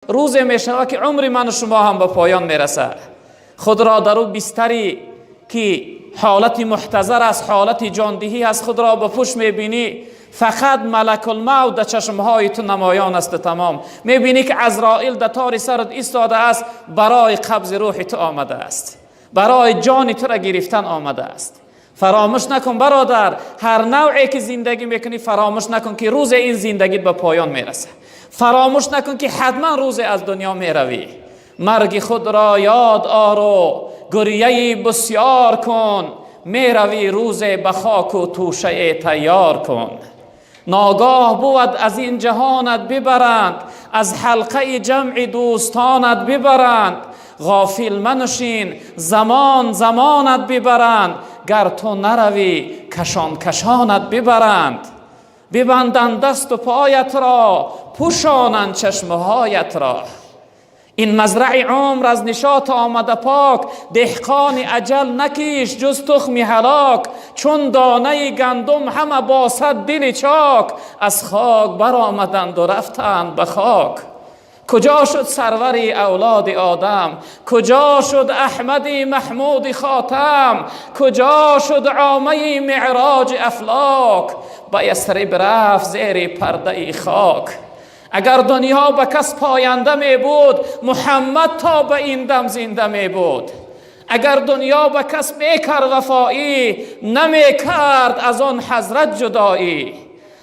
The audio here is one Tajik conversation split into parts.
Рӯзе мешавад, ки умри ману шумо ҳам ба поён мерасад. Худро дар ӯ бистаре, ки ҳолати муҳтазар аст, ҳолати ҷондиҳӣ аст, худро ба пушт мебинӣ, фақат малакулмавт дар чашмҳои ту намоён аст. Тамом мебинӣ, ки Азроил дар тори сарат истодааст, барои қабзи рӯҳи ту омадааст, барои ҷони туро гирифтан омадааст. Фаромӯш накун, бародар, ҳар навъе ки зиндагӣ мекунӣ, фаромӯш накун, ки рӯзе ин зиндагит ба поён мерасад. Фаромӯш накун, ки ҳатман рӯзе аз дунё меравӣ. Марги худро ёд ору гиряи бисёр кун, меравӣ рӯзе, ба хоку тӯшае тайёр кун. Ногоҳ бувад, аз ин ҷаҳонат бибаранд, аз ҳалқаи ҷамъи дӯстонат бибаранд. Ғофил маншин, замон замонат бибаранд, гар ту наравӣ, кашон кашонат бибаранд. Бибанданд дасту поятро, пӯшонанд чашмҳоятро. Ин мазраи умр аз нишот омада пок, деҳқони аҷал накишт ҷуз тухми ҳалок. Чун донаи гандум ҳама бо сад дили чок, аз хок баромаданд у рафтанд ба хок. Куҷо шуд сарвари авлоди Одам? Куҷо шуд Аҳмади Маҳмуди Хотам? Куҷо шуд омаи меъроҷи афлок? Ба Ясриб рафт зери пардаи хок. Агар дунё ба кас поянда мебуд, Муҳаммад то ба ин дам зинда мебуд. Агар дунё ба кас мекард вафоӣ, намекард аз он ҳазрат ҷудоӣ.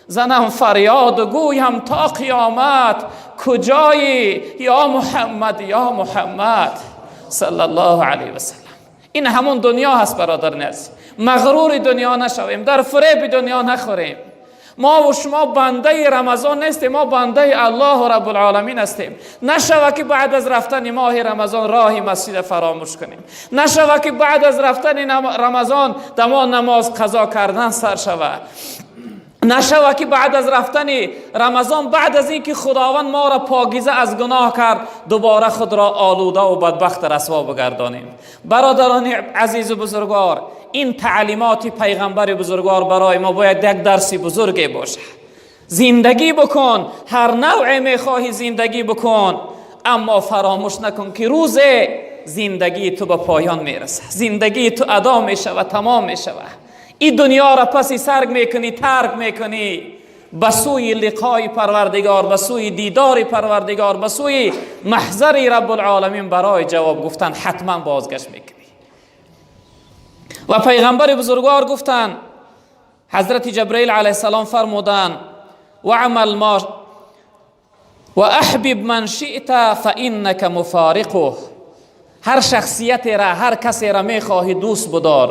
Занам фарёду гӯям то қиёмат: куҷоӣ, ё Муҳаммад, ё Муҳаммад, саллаллоҳу алайҳи васаллам. Ин ҳамон дунё ҳаст, бародарони азиз. Мағрури дунё нашавем, дар фиреби дунё нахӯрем. Мо ва шумо бандаи Рамазон нестем, мо бандаи Аллоҳу Раббулъоламин ҳастем. Нашава, ки баъд аз рафтани моҳи Рамазон роҳи масҷида фаромӯш кунем. Нашава, ки баъд аз рафтани Рамазон дамо намоз қазо кардан сар шава. Нашава, ки баъд аз рафтани Рамазон, баъд аз ин ки Худованд моро покиза аз гуноҳ кард, дубора худро олуда ва бадбахт расво бигардонем. Бародарони азизу бузургвор, ин таълимоти пайғамбари бузургвор барои мо бояд як дарси бузурге бошад. Зиндагӣ бикун, ҳар навъе мехоҳӣ зиндагӣ бикун, аммо фаромӯш накун, ки рӯзе зиндагии ту ба поён мерасад, зиндагии ту адо мешавад, тамом мешавад. Ин дунёро паси сар мекунӣ, тарк мекунӣ, ба сӯи лиқои Парвардигор, ба сӯи дидори Парвардигор, ба сӯи маҳзари Раббулъоламин барои ҷавоб гуфтан ҳатман бозгашт мекунӣ. Ва пайғамбари бузургвор гуфтанд, ҳазрати Ҷабраил алайҳиссалом фармуданд: واعمل ما وأحبب من شئت فإنك مفارقه. Ҳар шахсиятера, ҳар касера мехоҳӣ, дӯст будор,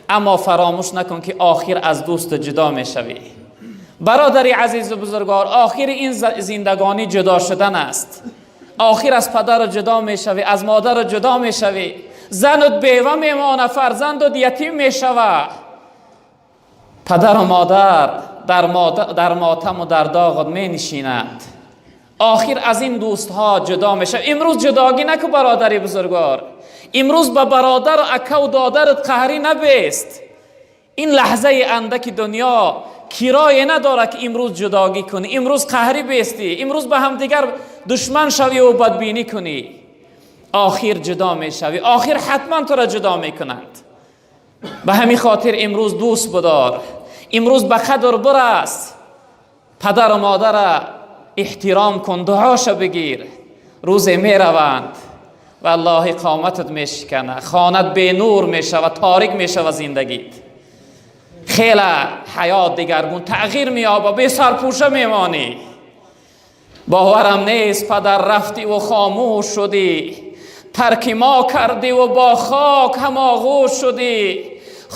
аммо фаромӯш накун, ки охир аз дӯст ҷудо мешавӣ. Бародари азизу бузургвор, охири ин зиндагонӣ ҷудо шудан аст. Охир аз падару ҷудо мешавӣ, аз модару ҷудо мешавӣ, занут бева мемона, фарзандут ятим мешава. Падару модар дар мотаму дар доғат менишинанд. Охир аз ин дӯстҳо ҷудо мешавад. Имрӯз ҷудогӣ наку, бародари бузургвор. Имрӯз ба бародару акаву додарат қаҳрӣ набест. Ин лаҳзаи андаки дунё кирое надорад, ки имрӯз ҷудогӣ кунӣ, имрӯз қаҳрӣ бестӣ, имрӯз ба ҳамдигар душман шавӣ бадбинӣ кунӣ. Охир ҷудо мешавӣ, охир ҳатман туро ҷудо мекунанд. Ба ҳамин хотир имрӯз дӯст будор, имрӯз ба қадр бирас, падару модара эҳтиром кун, дуоша бигир. Рӯзе мераванд, валлоҳи, қоматат мешикана, хонат бенур мешава, торик мешава зиндагит, хеле ҳаёт дигаргун тағйир меёба, бесарпӯша мемонӣ. Боварам нест, падар, рафтиву хомӯш шудӣ, тарки мо кардиву бо хок ҳамоғӯш шудӣ.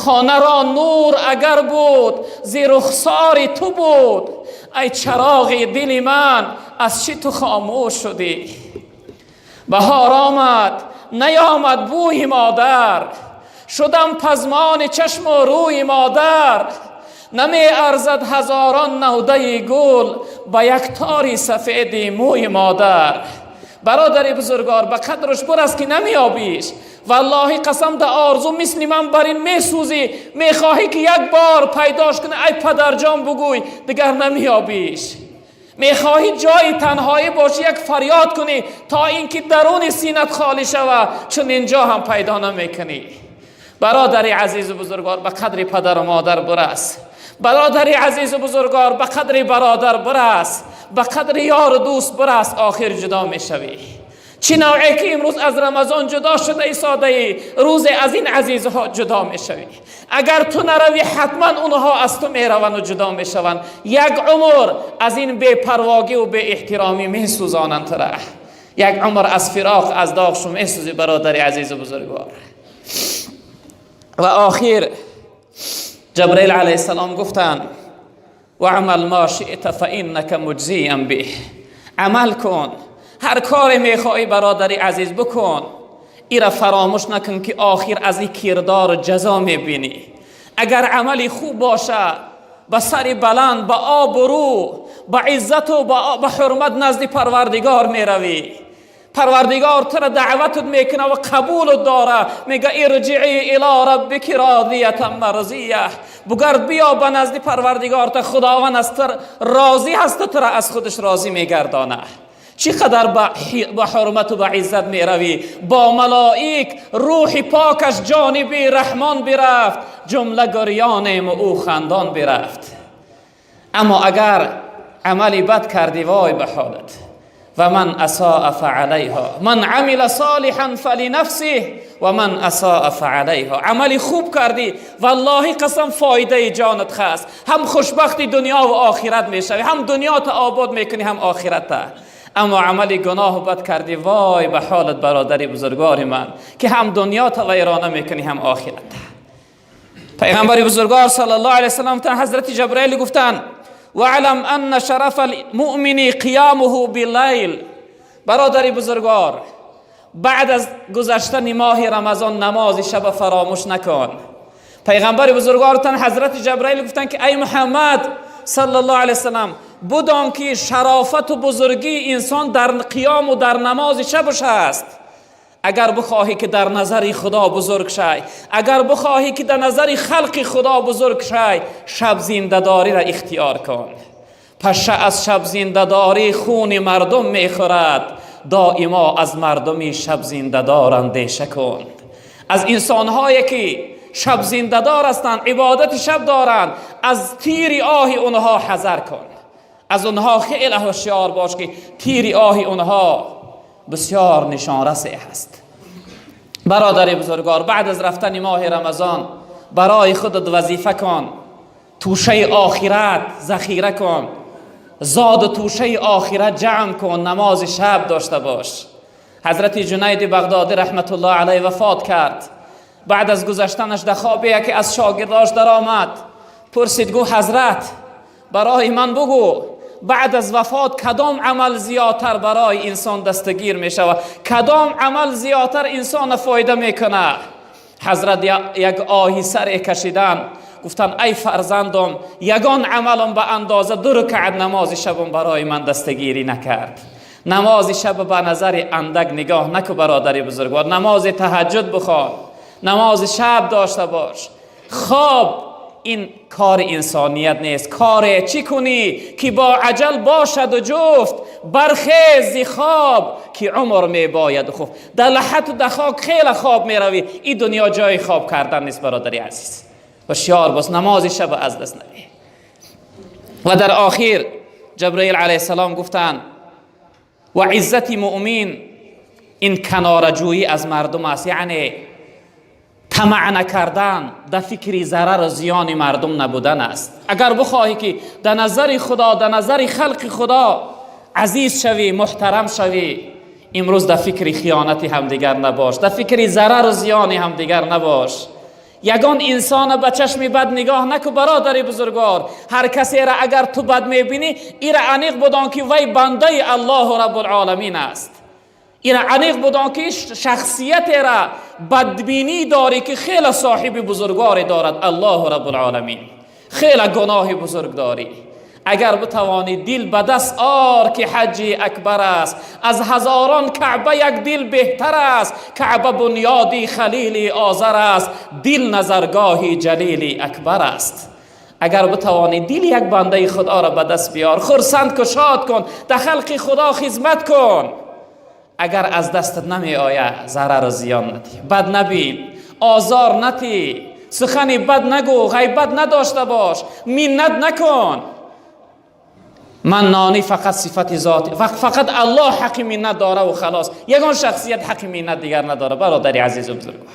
Хонаро нур агар буд, зи рухсори ту буд, ай чароғи дили ман, аз чӣ ту хомӯш шудӣ? Баҳор омад, наёмад бӯи модар, шудам пазмони чашму рӯи модар. Намеарзад ҳазорон навдаи гул ба як тори сафеди мӯи модар. Бародари бузургвор, ба қадраш бирас, ки намеёбиш. Валлоҳи қасам, да орзу мисли ман бар ин месӯзӣ, мехоҳӣ, ки як бор пайдош кунӣ, ай падарҷон бугӯй, дигар намеёбиш. Мехоҳӣ ҷои танҳоӣ бошӣ, як фарёд кунӣ, то инки даруни синат холӣ шавад, чун инҷо ҳам пайдо намекунӣ. Бародари азизу бузургвор, ба қадри падару модар бирас. Бародари азизу бузургвор, ба қадри бародар бирас, ба қадри ёру дӯст бирас. Охир ҷудо мешавӣ. Чӣ навъе ки имрӯз аз Рамазон ҷудо шуда истодаӣ, рӯзе аз ин азизҳо ҷудо мешавӣ. Агар ту наравӣ, ҳатман онҳо аз ту мераванд ва ҷудо мешаванд. Як умр аз ин бепарвогӣ ва беэҳтиромӣ месӯзонанд тура. Як умр аз фироқ, аз доғшу месӯзӣ, бародари азизу бузургвор. Ва охир Ҷабраил алайҳиссалом гуфтанд: واعمل ما شئت فإنك مجزى به. Амал кун, ҳар коре мехоҳӣ, бародари азиз, бикун. Ира фаромӯш накун, ки охир аз ин кирдор ҷазо мебинӣ. Агар амали хуб бошад, ба сари баланд, ба обрӯ, ба иззату ба ҳурмат назди Парвардигор меравӣ. Парвардигор тура даъватут мекуна ва қабулут дора. Мега: ارجعي إلى ربك راضية مرضية. Бугард, биё ба назди Парвардигор та, Худованд аз ту розӣ ҳаст, тура аз худаш розӣ мегардона. Чӣ қадар ба ҳурмату ба иззат меравӣ бо малоик. Рӯҳи покаш ҷониби Раҳмон бирафт, ҷумла гирёнем, ӯ хандон бирафт. Аммо агар амали бад кардӣ, вой ба ҳолат. ومن أساء فعليها، من عمل صالحا فلنفسه ومن أساء فعليها. Амали хуб кардӣ, валлоҳи қасам, фоидаи ҷонат хаст. Ҳам хушбахти дунё ва охират мешавӣ, ҳам дунёта обод мекунӣ, ҳам охирата. Аммо амали гуноҳу бад кардӣ, вой ба ҳолат, бародари бузургвори ман, ки ҳам дунёта вайрона мекунӣ, ҳам охирата. Пайғамбари бузургвор саллаллоҳу алайҳи васаллам, ҳазрати Ҷабраил гуфтанд: واعلم أن شرف المؤمن قيامه بالليل. Бародари бузургвор, баъд аз гузаштани моҳи Рамазон намози шаба фаромӯш накун. Пайғамбари бузургвортан ҳазрати Ҷабраил гуфтанд, ки ай Муҳаммад саллаллоҳу алайҳи васаллам, будон, ки шарофату бузургии инсон дар қиёму дар намози шабаш аст. Агар бихоҳӣ, ки дар назари Худо бузург шай, агар бихоҳӣ, ки дар назари халқи Худо бузург шай, шаб зиндадориро ихтиёр кун. Паша аз шаб зиндадорӣ хуни мардум мехӯрад, доимо аз мардуми шаб зиндадор андеша кун. Аз инсонҳое ки шаб зиндадор ҳастанд, ибодати шаб доранд, аз тири оҳи онҳо ҳазар кун. Аз онҳо хеле ҳушёр бош, ки тири оҳи онҳо бисёр нишонрасе ҳаст. Бародари бузургвор, баъд аз рафтани моҳи Рамазон барои худат вазифа кун, тӯшаи охират захира кун, зоду тӯшаи охират ҷамъ кун, намози шаб дошта бош. Ҳазрати Ҷунайди Бағдодӣ раҳматуллоҳ алайҳ вафот кард. Баъд аз гузаштанаш дар хобе яке аз шогирдош даромад, пурсид, гуфт: «Ҳазрат, барои ман бугӯ, баъд аз вафот кадом амал зиёдтар барои инсон дастгир мешавад, кадом амал зиёдтар инсона фоида мекунад?» Ҳазрат як оҳи саре кашидан, гуфтанд: «Ай фарзандом, ягон амалам ба андоза ду рукаат намози шабам барои ман дастгирӣ накард». Намози шаб ба назари андак нигоҳ наку, бародари бузургвор. Намози таҳаҷҷуд бихон, намози шаб дошта бош. Хоб ин кори инсоният нест. Коре чӣ кунӣ, ки бо аҷал бошаду ҷуфт? Бархез зи хоб, ки умр мебояду хуфт. Дар лаҳату дар хок хеле хоб меравӣ. Ин дунё ҷои хоб кардан нест, бародари азиз. Ҳушёр бош, намози шаб аз даст надиҳ. Ва дар охир Ҷабраил алайҳиссалом гуфтанд: ва иззати муъмин ин канораҷӯӣ аз мардум аст, яъне тамаъ накардан, дар фикри зарару зиёни мардум набудан аст. Агар бихоҳӣ, ки дар назари Худо, дар назари халқи Худо азиз шавӣ, муҳтарам шавӣ, имрӯз дар фикри хиёнати ҳамдигар набош, дар фикри зарару зиёни ҳамдигар набош. Ягон инсона ба чашми бад нигоҳ наку, бародари бузургвор. Ҳар касеро агар ту бад мебинӣ, ира аниқ будон, ки вай бандаи Аллоҳу Раббулоламин аст. Ира аниқ будон, ки шахсиятера бадбинӣ дорӣ, ки хеле соҳиби бузургворе дорад, Аллоҳу Раббулоламин. Хеле гуноҳи бузург дорӣ. Агар битавонӣ, дил ба даст ор, ки ҳаҷҷи акбар аст, аз ҳазорон Каъба як дил беҳтар аст. Каъба бунёди Халили Озар аст, дил назаргоҳи Ҷалили Акбар аст. Агар битавонӣ, дили як бандаи худоро ба даст биёр, хурсанд кун, шод кун, дар халқи Худо хизмат кун. Агар аз дастат намеояд, зарару зиён надиҳ, бад набин, озор натӣ, сухани бад нагӯ, ғайбат надошта бош, миннат накун. Маннонӣ фақат сифати зоти, фақат Аллоҳ ҳаққи миннат дора ва халос. Ягон шахсият ҳаққи миннат дигар надора, бародари азизу бузургвор.